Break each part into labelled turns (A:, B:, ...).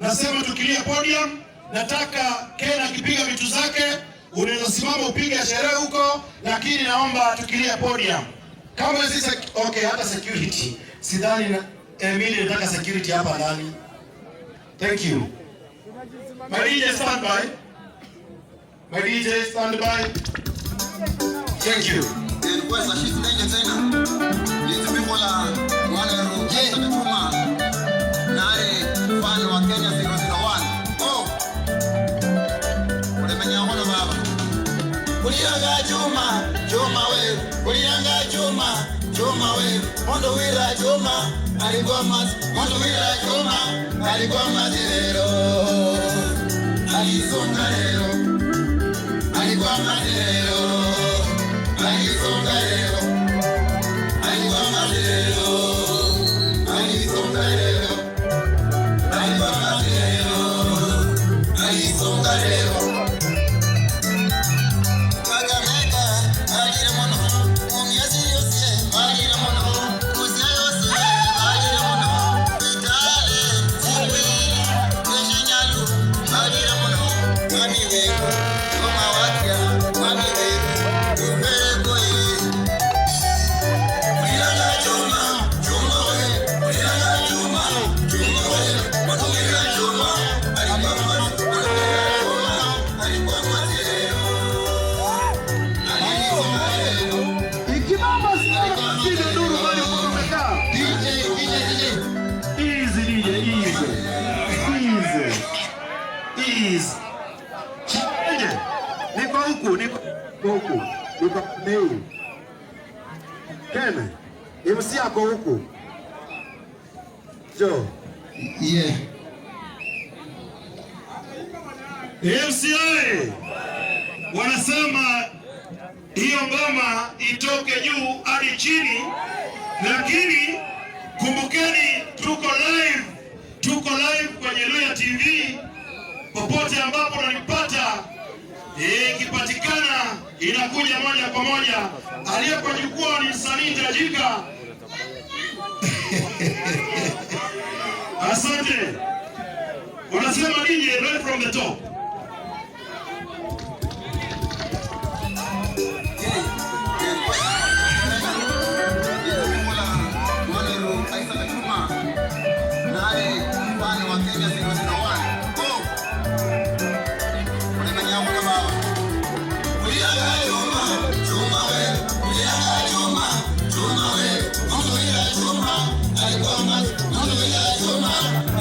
A: Nasema tuclear podium, nataka Ken akipiga vitu zake, unaweza simama upige sherehe huko, lakini naomba tuclear podium. Kama sisi, okay, hata security sidhani na Emily, nataka security hapa ndani. Thank you. My DJ, stand by. My DJ, stand by. Thank you.
B: Ilikuwa shisilenge tena litipikola mwanero Chuma nare fan wa Kenya 001. Oh, ulemenyahono baba kulianga Chuma, Chuma we, kulianga Chuma, Chuma we, mondo wira Chuma alikuwa mas, mondo wira Chuma alikuwa mazero, alisonga leo, alikuwa mazero, alisonga leo, alikuwa mazero, alisonga leo, alikuwa mazero, alisonga leo. Kakamega bagire muno, Mumias yose bagire muno, Busia yose bagire muno, Kitale, Chipwiri, Neshinyalu bagire muno, Mwami wetu Chuma watya, Mwami wetu tumbeko ye. Kulilanga Chuma, Chuma we, kulilanga Chuma, Chuma we, Kulilanga Chuma, alikuwa kulilanga Chuma, alikuwa mazero, alikuwa mazero.
A: Ikibamba sio nduru bali umekaa.
B: DJ, DJ, DJ.
A: Easy, DJ, easy. Easy. Easy. Chinje. Niko huku, niko huku. Niko nei. Ken, MC ako huku. Jo.
B: Yeah.
A: MCA wanasema hiyo ngoma itoke juu hadi chini, lakini kumbukeni, tuko live, tuko live kwenye Luya TV popote ambapo unanipata, ikipatikana inakuja moja kwa moja. Aliye kwa jukwaa ni msanii tajika. Asante. Wanasema DJ, right from the top.
B: Mwanero Isaac Chuma nare fan wa Kenya 001. Oh, ulemenyahono baba kulianga Chuma, Chuma we, kulianga Chuma, Chuma we, mondo wira Chuma alikuwa mas, mondo wira Chuma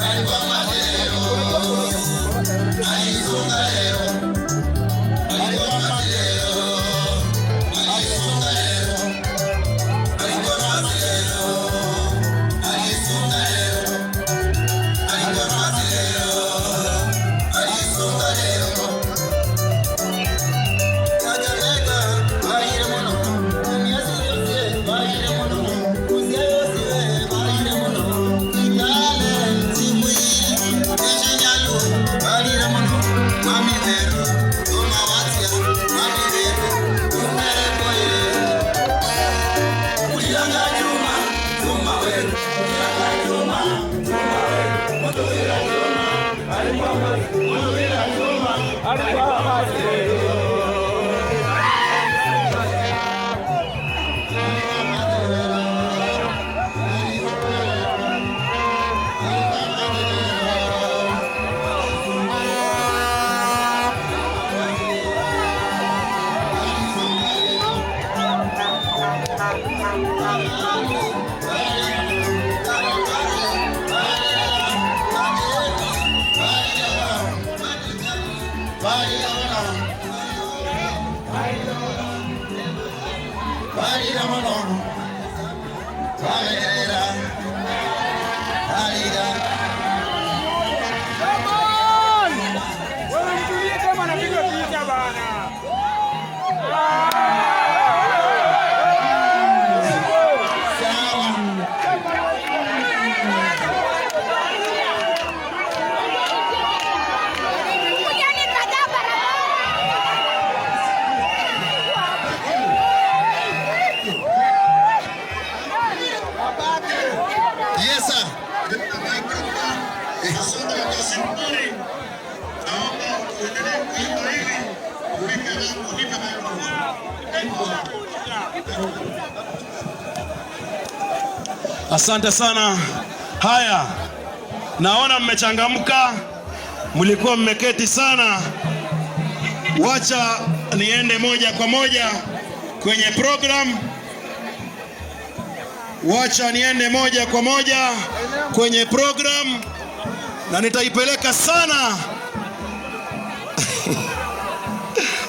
B: alikuwa mazero, alisonga leo, alikuwa mazero, alisonga leo, alikuwa mazero, alisonga leo, alikuwa mazero, alisonga leo. Kakamega bagire muno, Mumias yose bagire muno, Busia yose bagire muno, Kitale, Chipwiri, Neshinyalu bagire muno, Mwami weru Chuma watya, Mwami weru tumbeko ye. Kulilanga Chuma, Chuma we, kulilanga Chuma, Chuma we, moto wira Chuma, alikuwa moto wira Chuma, alikuwa mazero.
A: Wakati mzuri. Naomba uendelee kuimba hivi, unipe microphone. Asante sana. Haya, naona mmechangamka, mlikuwa mmeketi sana. Wacha niende moja kwa moja kwenye program. Wacha niende moja kwa moja kwenye program na nitaipeleka sana.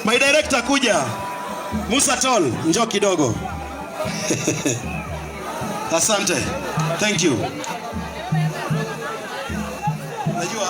A: My director kuja. Musa Tol, njoo kidogo. Asante. Thank you. Najua.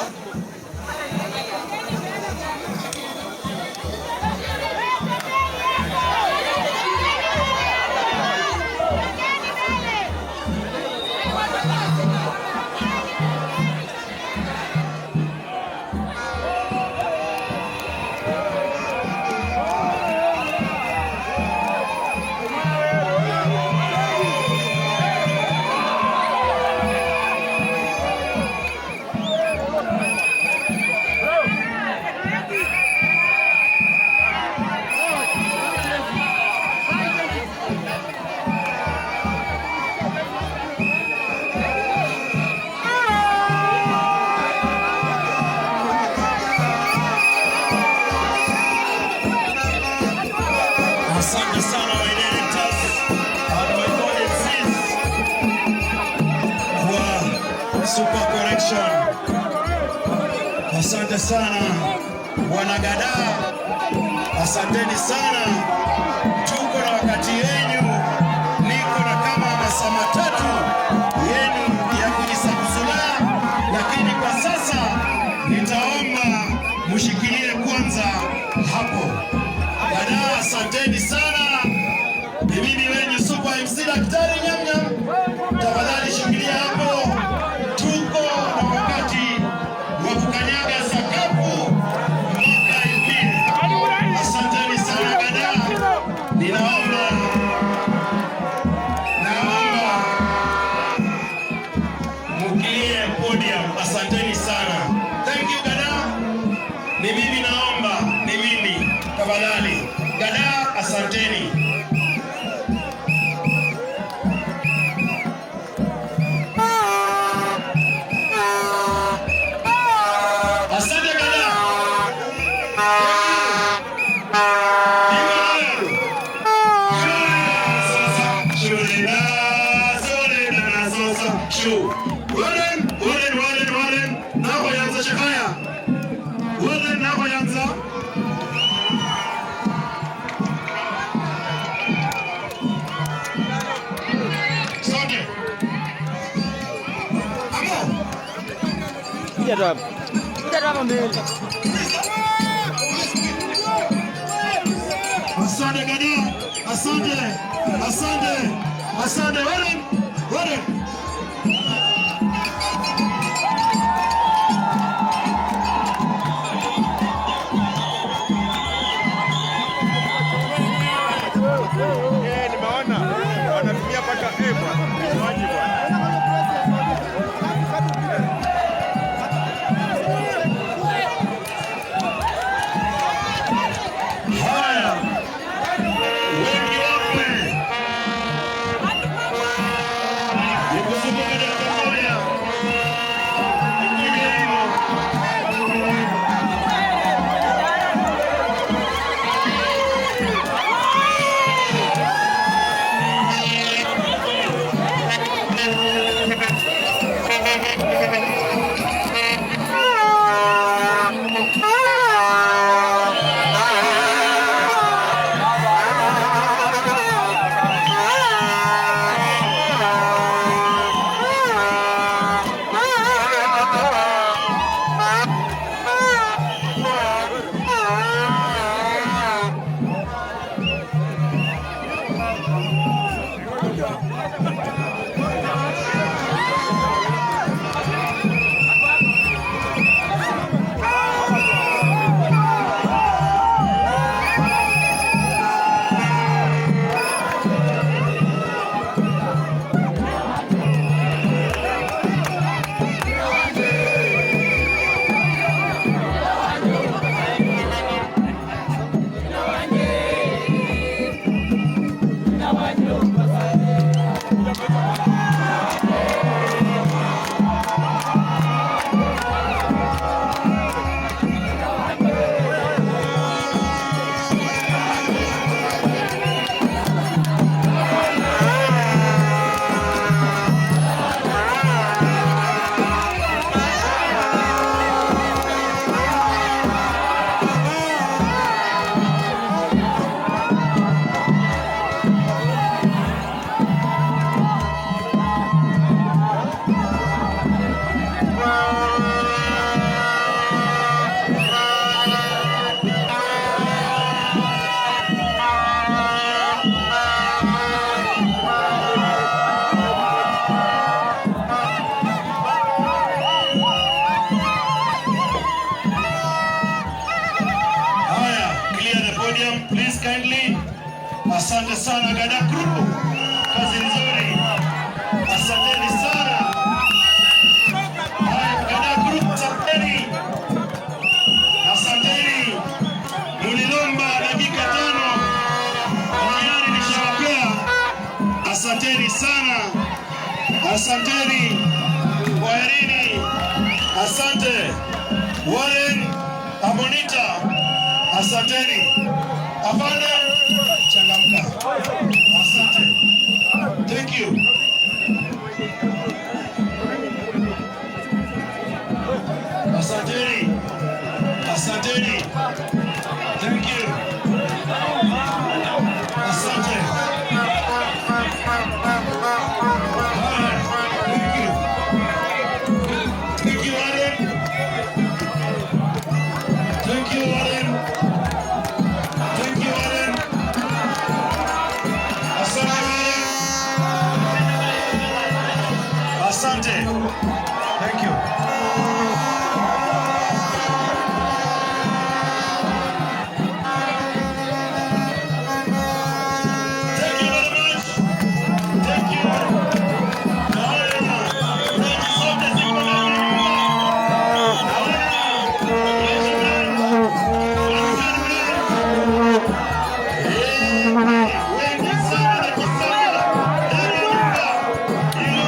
A: Asante sana, my directors and my co-MCs, kwa super correction. Asante sana, Bwana Gada, asanteni sana. Tuko na wakati yenyu, niko na kama masaa 3 yenu ya kujisakuzula, lakini kwa sasa nitaomba mshikilie kwanza hapo. Gada, asanteni sana. Ni mimi wenyu Super MC Daktari Nyam Nyam. Tafadhali shikilia hapo. Tuko na wakati wa kukanyaga sakafu mpaka iumie. Asanteni sana, Gada. Ninaomba mclear podium. Asanteni sana. Thank you, Gada. Ni mimi naomba, ni mimi tafadhali. Gada, asanteni. Asante, Gada. Shu. Warren, Warren, Warren, Warren. Nako yanza Shekaya. Warren nako yanza. Sote. Amo.
C: Kuja tu hapa. Kuja tu hapa mbele.
A: Asante, Gada. Asante. Asante. Asante. Warren. Warren.
D: Eh, nimeona wanatumia mpaka, eh, bwana, vinywaji, bwana.
A: Haya. Wengi wape. Asante sana Gada Crew, kazi nzuri, asanteni sana. Haya, Gada Crew, asanteni, asanteni. Mulilomba dakika 5 tayari nishawapea. Asanteni sana, asanteni, kwaherini, asante Warren Amonita, asanteni. Afande, changamka, asante, thank you. Asanteni, asanteni, thank you, asante. Haya, thank you. Thank you, Warren. Thank you, Warren. Thank you, Warren. Asante, Warren. Asante. Thank you. Thank you very much. Thank you. Naona rangi zote ziko ndani ya nyumba. Naona wengi sana na kisanga ndani ya nyumba. Hiyo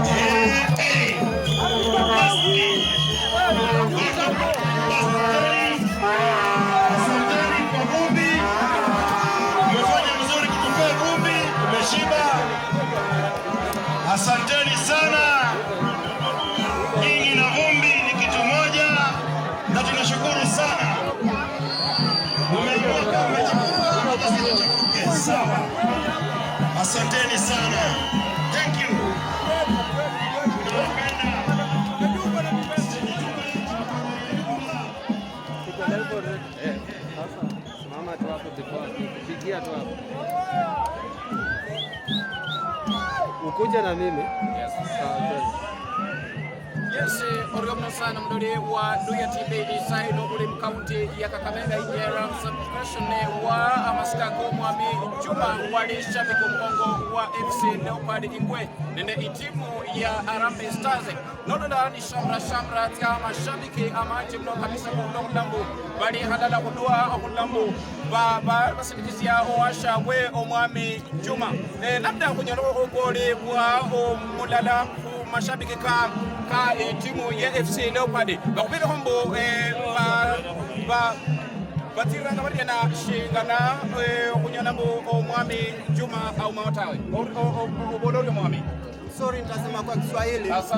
A: Eh, eh. Basi. Asanteni kwa vumbi. Umefanya vizuri kutupea vumbi, umeshiba. Asanteni sana. Nyinyi na vumbi ni kitu moja, na tunashukuru sana. Mumeamua mmechafuka, hata sisi tuchafuke. Sawa. Asanteni sana. Thank you. Tunawapenda.
C: Sasa simama tu hapo before pigia tu hapo. Ukuja na mimi. Sawa, twende.
E: Yes, oriomno sana mdoli wa Luya TV isaino uli mkaunti ya Kakamega ijera subscription wa amasikako mwami Juma wali shabiki mukongo wa FC Leopard Ingwe nende itimu ya Harambee Stars nolola ni shamra shamra tya mashabiki amanji mno kabisa kuno kulambu bali halala kudua okulambu ba basindikizya owashabwe omwami Juma labda kunyola obugoli bwa omulala ku mashabiki ka timu ya FC Leopard bakubireko mbu ba batiranga baryana shingana khunyola mbu omwami Juma aumawo tawe obola oryo mwami.
F: Sorry, nitasema kwa Kiswahili.
E: Asante.